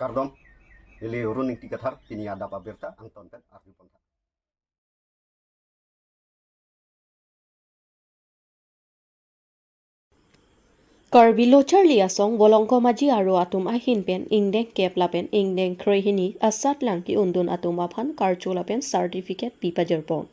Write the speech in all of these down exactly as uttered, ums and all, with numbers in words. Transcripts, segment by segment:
Kardom, neli Arun Ingti Kathar, pini adap abirta angton pen arju pon tha. Karbi Lo Charli Asong Volongkom Aji Aro atum ahin pen ingdeng kep lapen ingdeng krehini asatlang ki-undun atum aphan karcho lapen certificate pipajir pon.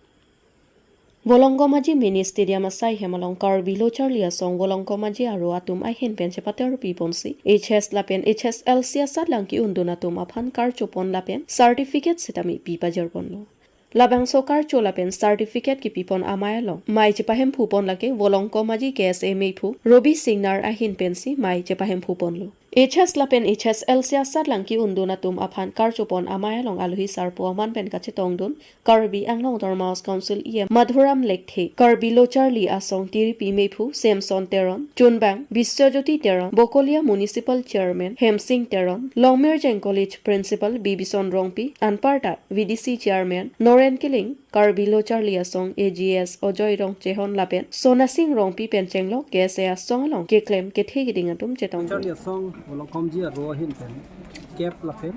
Volongkom Aji Mini Stadium asai hem along Karbi Lo Charli Asong Volongkom Aji Aro atum ahin pen chepaterpi ponsi H S lapen H S L C asatlang ki-undun atum aphan karcho pon lapen certificate sitame pipajir ponlo. Labangso karcho lapen certificate kipi pon amei along mei chepahemphu pon lake Volongkom Aji K S A meiphu Robi Singnar ahin pensi mei chepahemphu ponlo. H S lapen H S L C asatlang ki-undun atum aphan karcho pon amei along alohi sarpo aman pen kachetongdun Karbi Anglong Autonomous Council E M Madhuram Lekthe, Karbi Lo Charli Asong Tiripi meiphu Samson Teron, chunbang Biswajyoti Teron, Bokolia Municipal Chairman Hemsing Teron, Longmirjeng College Principal Bibison Rongpi, anparta V D C Chairman Noren Killing, Karbi Lo Charli Asong A G S Ajoy Rongchehon lapen Sonasing Rongpi pen chenglok K S A asong along keklem kethe keding atum chetong. Charli Asong Volongkom Aji Aro ahin pen kep lapen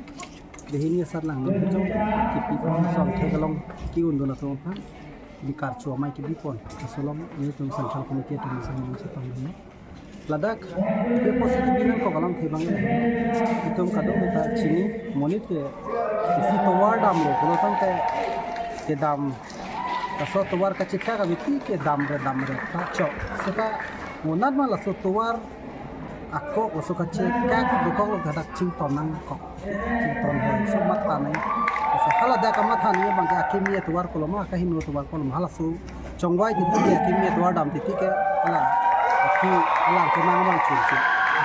dehini asatlang nangchong kipi pon asong thek along ki-undun atum aphan di karcho amei kipi pon asolom nelitum Central Committee atum asong nangchetongdun. Ladak ke positive bilang ko kalang thebang. Itum kadokave ta chini monit ke isi tovar damlo, kono tangte kedam, laso tovar kachekak abiti kedam re dam re ta chok. Seta monat ma laso tovar ako laso kachekak dokok lo, hadak chington nangkok. Chington hoi, so matha nai. Asa haladak amatha nai abangke akimi atovar koloma, akahingno atovar koloma. Halaso chongvai titi ke, akimi atovar dam titi ke, hala, aki, hala, kenang abang chunchu.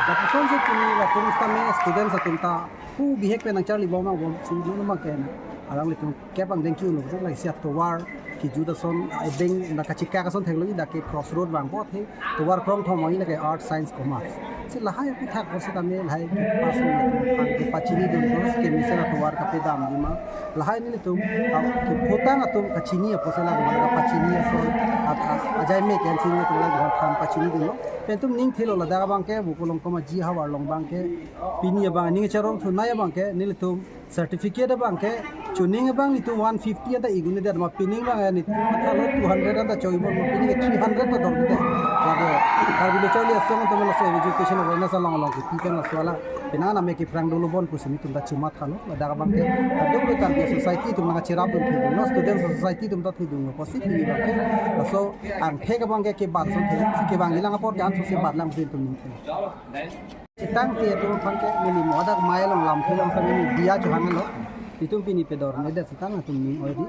Lapuson si pini latum sitame students atum ta, hu bihek pen nangcharli bom abang bom si, non abangke na. Alanglitum kep angdeng ki-un, lasi atovar kijut ason, edeng, na kachekak ason theklongji, dak ke crossroad abang bot he. Tovar krong thom oi lake Arts, Science, Commerce. Si lahai aputhak ko sitame lahai ke pass oi atum aphan kepachinidun, ko si kemesen atovar kapedamji ma. Lahai nelitum, ah, keputang atum kachini apotsi la atovar kapachini ason, a, a, ajai me ken si nelitum la atovar aphan pachinidunlo. Pen itum ning thelo ladak abangke, Volongkom Aji Havar along abangke, pini abang, ning charong thunei abangke, nelitum certificate abangke, chuning abang nelitum one fifty anta igun det ma, pining abang nelitum matha lo two hundred anta choi bom, pining ke three hundred ta dor det. Lake Karbi Lo Charli Asong atum laso education awareness along along kipi pen laso ala penang name kephrang dolo bon pusi nelitum ta chuma thalo. Ladak abangke kadokave Karbi society atum nangcherapdun thedunlo, student society atum ta thedunlo, positive abangke. Laso angthek abangke kebat ason thedun, kevangji lang apor ke anso si bat lang si itum ningthek. Chetang ke atum aphan ke neli mo hadak mei along lamthe along sitame neli diya chohanglo. Itum pini pedornedet chetang atum ning oi di.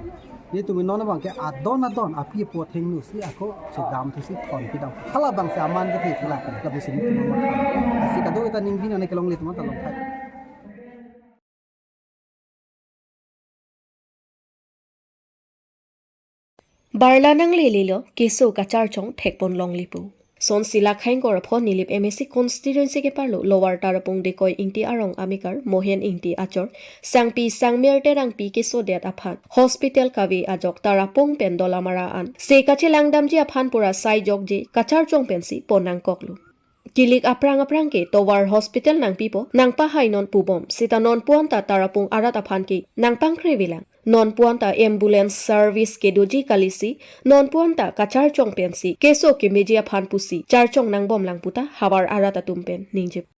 Nelitum non abangke adon adon api apo athengno si ako chedam thusi thon pidam. Halabangsi aman ke thek la, lapusi nelitum amat. Lasi kadokave ta ning bin ane kelongle atum ta longthai. Barla nanglelelo, keso kacharchong thekpon longlepo. Sonsi lakhang kor apho Nilip M A C constituency keparlo Lower Tarapung Dekoi Ingti arong amekar Mohen Ingti achor, Sangpi Sangmir Terangpi kesodet aphan hospital kave ajok Tarapung pen Dolamara an se kachelangdamji aphan pura saijokji kacharchong pensi pon nangkoklo. Kilik aphrang aphrang ke tovar hospital nangpipo, nangpahai non pubom, sita non puan ta Tarapung arat aphan ke nangpangkrevelang. Non puan ta ambulance service kedoji kalisi, non puan ta kacharchong pensi keso kemeji aphan pusi charchong nangbomlang puta havar arat atum pen ningje.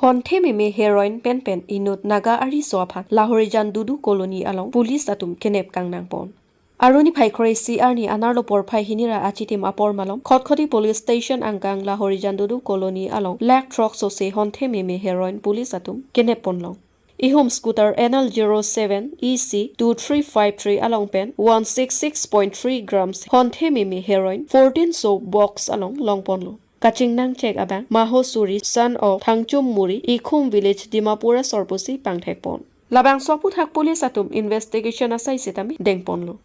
Honthe meme heroin penpen inut Naga ariso aphan Lahorijan Dudu Colony along police atum kenep kangnangpon. Arni phai kre-isi arni anerlo porphai hini ra achitim apor malom Khatkhati Police Station angkang Lahorijan Dudu Colony along lakh throk sose honthe meme heroin police atum kenep ponlong. Ihum scooter N L zero seven E C two three five three along pen one six six point three grams honthe meme heroin fourteen so box along longponlo. Kachingnang chek abang Maho Suri, son of Thangchum Muri, Ikhum Village, Dimapur asor pusi pangthekpon. Labangso aputhak police atum investigation asai sitame dengponlo.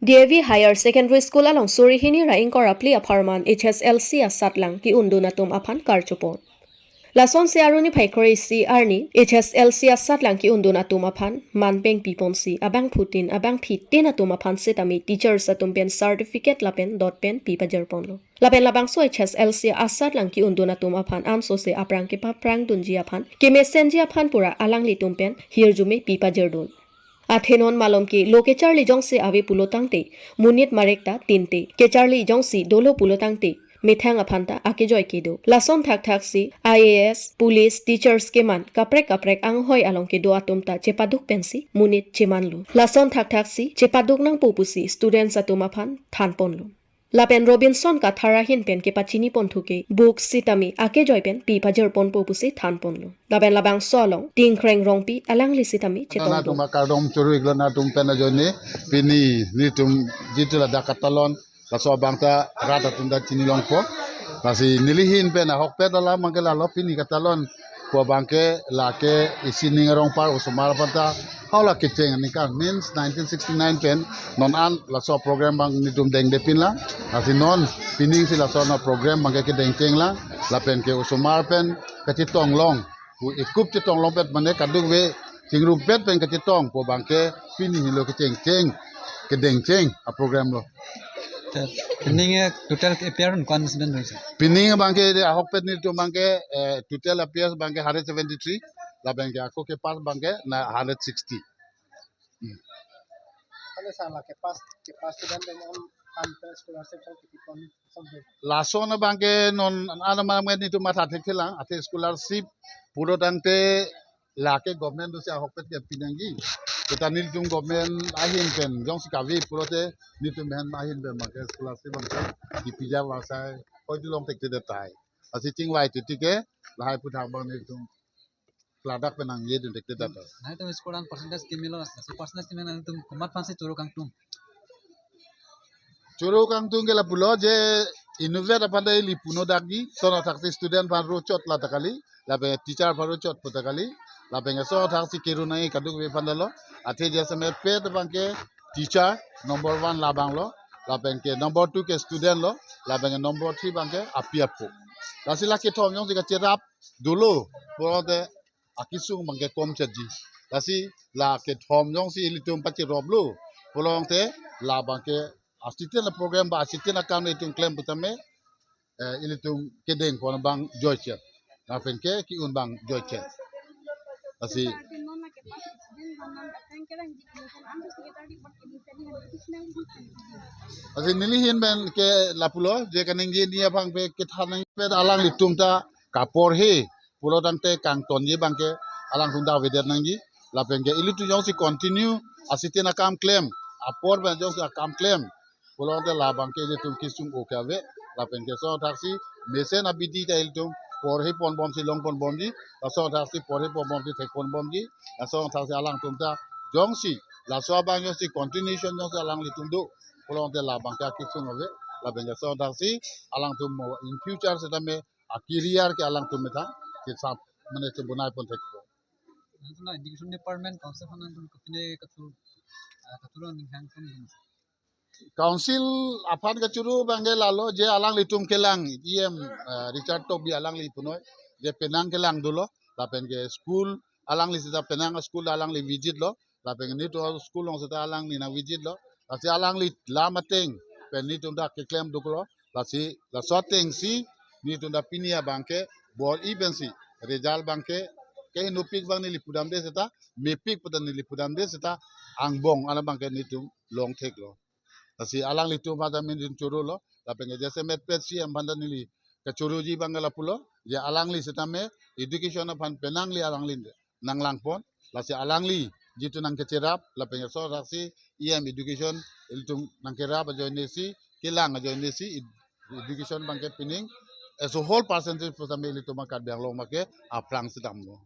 D A V Higher Secondary School along suri hini ra ingkoi ra phli apharman H S L C asatlang ke-undun atum aphan karchopon. Lasonsi arni phai kre-isi arni H S L C asatlang ke-undun atum aphan manpeng piponsi abangphutin abangphitin atum aphan sitame teachers atum pen certificate lapen dot pen pi pajirponlo. Lapen labangso H S L C asatlang ke-undun atum aphan ansose aphrang kepaprangdunji aphan kemesenji aphan pura alanglitum pen hirjume pi pajirdun. Athe non malom ke lo kecharli jongsi ave pulo tangte, monit marek ta tinte, kecharli jongsi dolo pulo tangte, methang aphan ta akejoi kedo. Lason thakthaksi I A S, police, teachers keman kaprek kaprek anghoi along kedo atum ta chepaduk pensi monit chemanlo. Lason thakthaksi chepaduk nangpo pusi students atum aphan thanponlo. Lapen Robinson Kathar ahin pen kepachini ponthu ke book sitame akejoi pen pi pajirponpo pusi thanponlo. Lapen labangso along Tingkreng Rongpi alangli sitame chetongdun. Nangtum akardom choro-iklo nangtum pen ajoine pini nelitum jitu ladak katalon laso abang ta rat atum ta chinilongpo. Lasi neli ahin pen ahokpet alam abangke lalo, pini katalon pu abangke lake isi ning arong par osomar aphan ta hau la kecheng aningkan means nineteen sixty-nine pen non an laso program abang nelitum dengdepinlang. Lasi non pining si laso na program abangke kedengchenglang lapen ke osomar pen kachetong long pu ekup chetong longpet mane kadokave chingrumpet pen kachetong pu abangke pini helo kechengcheng kedengcheng a program lo. Te, pining, eh, total ke appear ko-an student ri, sir? Pining abangke de ahokpet nelitum abangke, eh, total appears abangke hundred seventy-three, lapen ke ako kepass abangke na hundred sixty. Hmm. Kali sala kepass, kepass student pen am, am pen scholarship sang kipipon sampai. Lason abangke non an abangke nelitum matha thekthelang, athe scholarship pulo tangte lake government dosi ahokpet ke pinangji. Kita nelitum government ahin pen jongsi kave pulote nelitum ahin pen abangke scholarship abangke kipija vasai hoi dulong thekthedet tahai. Lasi chingvai titi ke lahai aphuthak abang nelitum ladak pen nangjedun thekthedet. Nangtum school an percentage kimi lo, so percentage kimi nangtum komat aphansi choro kangtung? Choro kangtung ke lapulo je inutvet aphan ta ili puno dakji, lason athaksi student aphan ro chot la ta kali, lapen teacher aphan ro chot pu ta kali, lapen lason athaksi keru nangji kadokave aphan ta lo, athe jasemet pet abangke teacher number one labang lo, lapen ke number two ke student lo, lapen ke number three abangke api apo. Lasi la kethom jongsi kacherap dolo pulote akesung abangke kom chetji. Lasi la kethom jongsi ilitum pachiroplo pulote labangke asiten a program ba asiten akam ilitum klem putame, eh, ilitum kedengpon abang joiche. Lapen ke ke-un abang joiche. Lasi Lasi neli ahin pen ke lapulo, je kaningje ni abang pe kethan nangji pen alanglitum ta kaporhe pulo tangte kangtonji abangke alangtum ta avedet nangji. Lapen ke ilitum jongsi continue asiten akam klem, apor pen jongsi akam klem pulo tangte labangke ilitum kesung o ke ave. Lapen ke lason athaksi mesen abidi ta ilitum porhe ponbomsi longponbomji, lason athaksi porhe ponbomsi thekponbomji, lason athaksi alangtum ta jongsi laso abang jongsi continuation jongsi alanglitum do pulo tangte labangke akesung ave, lapen ke lason athaksi alangtum mo in future sitame a career ke alangtum methang ke sap mane chebonai pon thekpo. Nangtum la education department council aphan nangtum kopine kachoro, ah, kachoro ning hang pon ning. Council aphan kachoro abangke lalo je alanglitum kelang E M, ah, Richard Tokbi alangli punoi je penang kelang dolo, lapen ke school alangli sita penang school alangli visit lo, lapen ke nelitum school along sita alangli nang visit lo. Lasi alangli lam ateng pen nelitum ta keklem duklo. Lasi laso atengsi nelitum ta pini abangke bor-i pensi result abangke ke inutpik abang neli pudamde sita, mepik pu ta neli pudamde sita, angbong an abangke nelitum long theklo. Lasi alanglitum aphan ta nelitum chorolo, lapen ke jasemet pet C M aphan ta neli kachoroji abangke lapulo, je alangli sitame education aphan penangli alangli nanglangpon, lasi alangli jitu nangkecherap, lapen ke lason athaksi E M education ilitum nangkerap ajoinesi, kelang ajoinesi, ed-, education abangke pining as a whole percentage pusitame ilitum a Karbi Anglong abangke aphrang si damlo.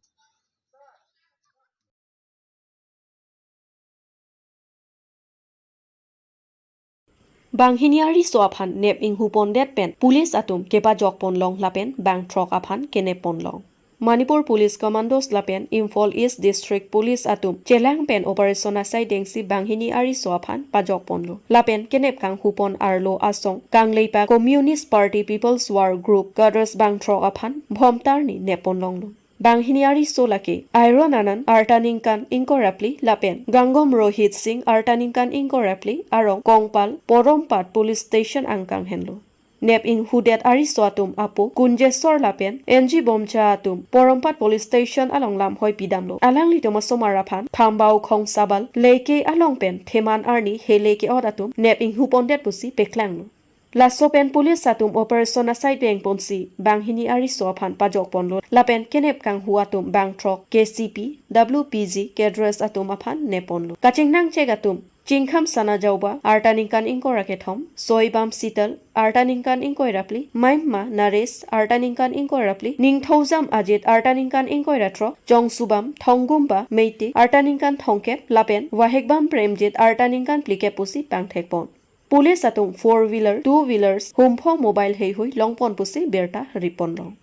Banghini ariso aphan nep inghupondet pen police atum kepajokponlong lapen bangthrok aphan kenepponlong. Manipur Police Commandos lapen Imphal East District Police atum chelang pen operation asai dengsi banghini ariso aphan pajok ponlo. Lapen kenep kanghupon arlo asong kangleipa Communist Party People's War Group cadres bangthrok aphan bhomtar ni nep ponlonglo. Banghini ariso lake Iron Anand arta ningkan ingkoi ra phli lapen Gangom Rohit Singh arta ningkan ingkoi ra phli arong Kongpal Porompat Police Station angkang henlo. Nep inghudet ariso atum apo Kunjesor lapen N G Bomcha atum Porompat Police Station along lamhoi pidamlo. Alanglitum asomar aphan Khambau Khongsabal leke along pen theman arni hele ke-ot atum nep inghupondet pusi peklanglo. Laso pen police atum operation asai dengponsi banghini ariso aphan pajok ponlo. Lapen kenep kanghu atum bangthrok K C P, W P G cadres atum aphan nep ponlo. Kachingnangchek atum Chingkham Sana Jauba arta ningkan ingkoi ra kethom, Soibam Sital arta ningkan ingkoi ra phli, Maima Naresh arta ningkan ingkoi ra phli, Ningthoujam Ajit arta ningkan ingkoi ra throk, Chongsubam Thonggumba Meitei arta ningkan thomkep lapen Wahekbam Premjit arta ningkan phlikep pusi pangthekpon. Police atum four wheeler, two wheelers, humpho mobile heihui longpon pusi birta riponlong.